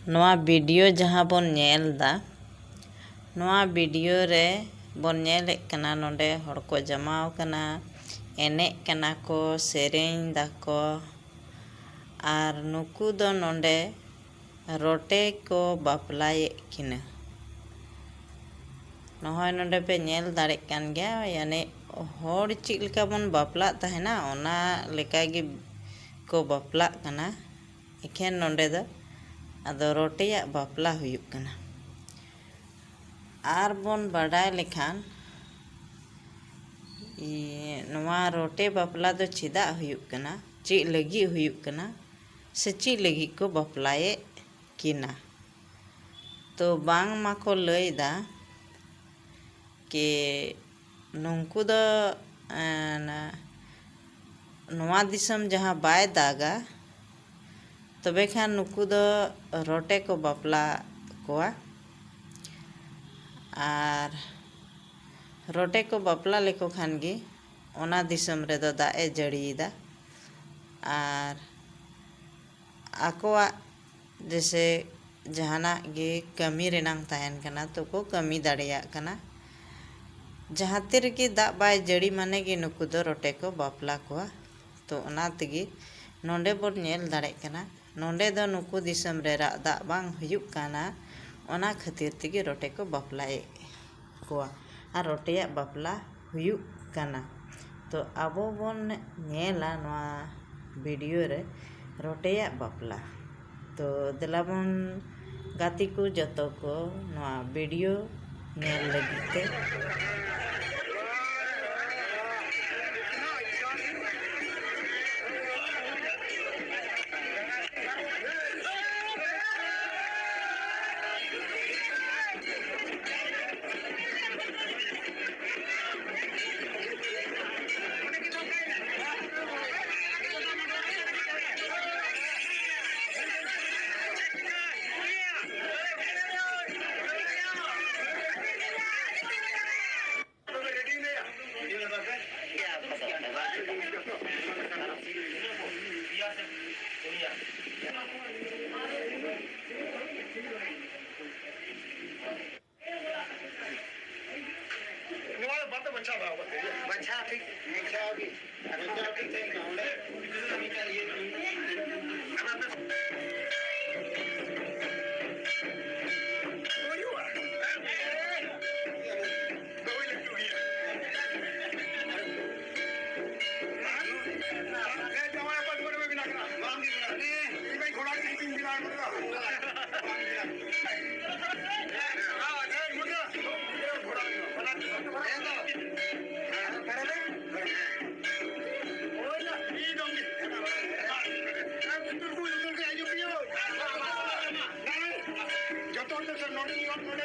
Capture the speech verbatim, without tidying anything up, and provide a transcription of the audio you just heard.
ᱱᱚᱣᱟ ᱵᱷᱤᱰᱤᱭᱳ ᱡᱟᱦᱟᱸ ᱵᱚᱱ ᱧᱮᱞ ᱮᱫᱟ, ᱱᱚᱣᱟ ᱵᱷᱤᱰᱤᱭᱳ ᱨᱮ ᱵᱚᱱ ᱧᱮᱞᱮᱫ ᱠᱟᱱᱟ, ᱱᱚᱰᱮ ᱦᱚᱲ ᱠᱚ ᱡᱟᱢᱟᱣ ᱠᱟᱱᱟ, ᱮᱱᱮᱡ ᱠᱟᱱᱟ ᱠᱚ, ᱥᱮᱨᱮᱧ ᱫᱟᱠᱚ, ᱟᱨ ᱱᱩᱠᱩ ᱫᱚ ᱱᱚᱰᱮ ᱨᱚᱴᱮ ᱠᱚ ᱵᱟᱯᱞᱟᱭᱮᱫ ᱠᱤᱱᱟ᱾ ᱱᱚᱜᱼᱚᱭ ᱱᱚᱰᱮ ᱯᱮ ᱧᱮᱞ ᱫᱟᱲᱮᱜ ᱠᱟᱱ ᱜᱮᱭᱟ, ᱭᱟᱱᱮ ᱦᱚᱲ ᱪᱮᱫ ᱞᱮᱠᱟ ᱵᱚᱱ ᱵᱟᱯᱞᱟᱜ ᱛᱟᱦᱮᱱᱟ, ᱚᱱᱟ ᱞᱮᱠᱟ ᱜᱮ ᱠᱚ ᱵᱟᱯᱞᱟᱜ ᱠᱟᱱᱟ᱾ ᱮᱠᱷᱮᱱ ᱱᱚᱰᱮ ᱫᱚ ᱟᱫᱚ ᱨᱚᱴᱮᱭᱟᱜ ᱵᱟᱯᱞᱟ ᱦᱩᱭᱩᱜ ᱠᱟᱱᱟ᱾ ᱟᱨ ᱵᱚᱱ ᱵᱟᱰᱟᱭ ᱞᱮᱠᱷᱟᱱ, ᱤ-, ᱱᱚᱣᱟ ᱨᱚᱴᱮ ᱵᱟᱯᱞᱟ ᱫᱚ ᱪᱮᱫᱟᱜ ᱦᱩᱭᱩᱜ ᱠᱟᱱᱟ, ᱪᱮᱫ ᱞᱟᱹᱜᱤᱫ ᱦᱩᱭᱩᱜ ᱠᱟᱱᱟ, ᱥᱮ ᱪᱮᱫ ᱞᱟᱹᱜᱤᱫ ᱠᱚ ᱵᱟᱯᱞᱟᱭᱮᱫ ᱠᱤᱱᱟ? ᱛᱚ ᱵᱟᱝ ᱢᱟᱠᱚ ᱞᱟᱹᱭᱫᱟ ᱠᱤ ᱱᱩᱝᱠᱩ ᱫᱚ, ᱮᱸ, ᱱᱚᱣᱟ ᱫᱤᱥᱚᱢ ᱡᱟᱦᱟᱸ ᱵᱟᱭ ᱫᱟᱜᱟ, ᱛᱚᱵᱮ ᱠᱷᱟᱱ ᱱᱩᱠᱩ ᱫᱚ ᱨᱚᱴᱮ ᱠᱚ ᱵᱟᱯᱞᱟ ᱠᱚᱣᱟ᱾ ᱟᱨ ᱨᱚᱴᱮ ᱠᱚ ᱵᱟᱯᱞᱟ ᱞᱮᱠᱚ ᱠᱷᱟᱱ ᱜᱮ ᱚᱱᱟ ᱫᱤᱥᱚᱢ ᱨᱮᱫᱚ ᱫᱟᱜ ᱮ ᱡᱟᱹᱲᱤᱭᱮᱫᱟ᱾ ᱟᱨ ᱟᱠᱚᱣᱟᱜ ᱡᱮᱥᱮ ᱡᱟᱦᱟᱱᱟᱜ ᱜᱮ ᱠᱟᱹᱢᱤ ᱨᱮᱱᱟᱝ ᱛᱟᱦᱮᱱ ᱠᱟᱱᱟ, ᱛᱚ ᱠᱚ ᱠᱟᱹᱢᱤ ᱫᱟᱲᱮᱭᱟᱜ ᱠᱟᱱᱟ᱾ ᱡᱟᱦᱟᱸ ᱛᱤ ᱨᱮᱜᱮ ᱫᱟᱜ ᱵᱟᱭ ᱡᱟᱹᱲᱤ ᱢᱟᱱᱮ ᱜᱮ ᱱᱩᱠᱩ ᱫᱚ ᱨᱚᱴᱮ ᱠᱚ ᱵᱟᱯᱞᱟ ᱠᱚᱣᱟ᱾ ᱛᱚ ᱚᱱᱟ ᱛᱮᱜᱮ ᱱᱚᱰᱮ ᱵᱚᱱ ᱧᱮᱞ ᱫᱟᱲᱮᱜ ᱠᱟᱱᱟ, ᱱᱚᱰᱮ ᱫᱚ ᱱᱩᱠᱩ ᱫᱤᱥᱚᱢ ᱨᱮ ᱨᱟᱜ ᱫᱟᱜ ᱵᱟᱝ ᱦᱩᱭᱩᱜ ᱠᱟᱱᱟ, ᱚᱱᱟ ᱠᱷᱟᱹᱛᱤᱨ ᱛᱮᱜᱮ ᱨᱚᱴᱮ ᱠᱚ ᱵᱟᱯᱞᱟᱭᱮᱫ ᱠᱚᱣᱟ ᱟᱨ ᱨᱚᱴᱮᱭᱟᱜ ᱵᱟᱯᱞᱟ ᱦᱩᱭᱩᱜ ᱠᱟᱱᱟ᱾ ᱛᱚ ᱟᱵᱚ ᱵᱚᱱ ᱧᱮᱞᱟ ᱱᱚᱣᱟ ᱵᱷᱤᱰᱤᱭᱳ ᱨᱮ ᱨᱚᱴᱮᱭᱟᱜ ᱵᱟᱯᱞᱟ᱾ ᱛᱚ ᱫᱮᱞᱟ ᱵᱚᱱ ᱜᱟᱛᱮ ᱠᱚ ᱡᱚᱛᱚ ᱠᱚ ᱱᱚᱣᱟ ᱵᱷᱤᱰᱤᱭᱳ ᱧᱮᱞ ᱞᱟᱹᱜᱤᱫ ᱛᱮ᱾ ᱵᱟᱪᱷᱟᱣ ᱫᱚᱦᱚ ᱠᱟᱛᱮ᱾ ᱵᱟᱪᱷᱟᱣ ᱴᱷᱤᱠ, ᱵᱟᱪᱷᱟᱣ ᱜᱮ᱾ ᱵᱟᱪᱷᱟᱣ ᱴᱷᱤᱠ ᱛᱟᱦᱮᱱ ᱠᱟᱱᱟ ᱚᱸᱰᱮ᱾ ᱠᱟᱹᱢᱤ ᱠᱟᱱ ᱤᱭᱟᱹ ᱠᱚ᱾ ᱦᱩᱭᱩᱜᱼᱟ᱾ ᱵᱟᱹᱦᱩᱭ ᱞᱟᱹᱴᱩ ᱜᱮᱭᱟ᱾ ᱦᱮᱸ, ᱡᱟᱶᱟᱭ ᱟᱯᱟᱛ ᱠᱚᱨᱮ ᱵᱮᱱᱟᱜ ᱠᱟᱱᱟ᱾ ᱵᱟᱝ ᱜᱮ ᱵᱮᱱᱟᱜ ᱠᱟᱱᱟ᱾ ᱤᱧ ᱢᱟ ᱜᱷᱚᱲᱟ ᱜᱮ ᱵᱮᱱᱟᱣ ᱠᱟᱫᱟ᱾ ᱵᱟᱝ ᱜᱮ ᱵᱮᱱᱟᱜ ᱠᱟᱱᱟ᱾ ᱡᱚᱛᱚ ᱦᱚᱲ ᱛᱮ ᱱᱚᱰᱮ ᱱᱚᱰᱮ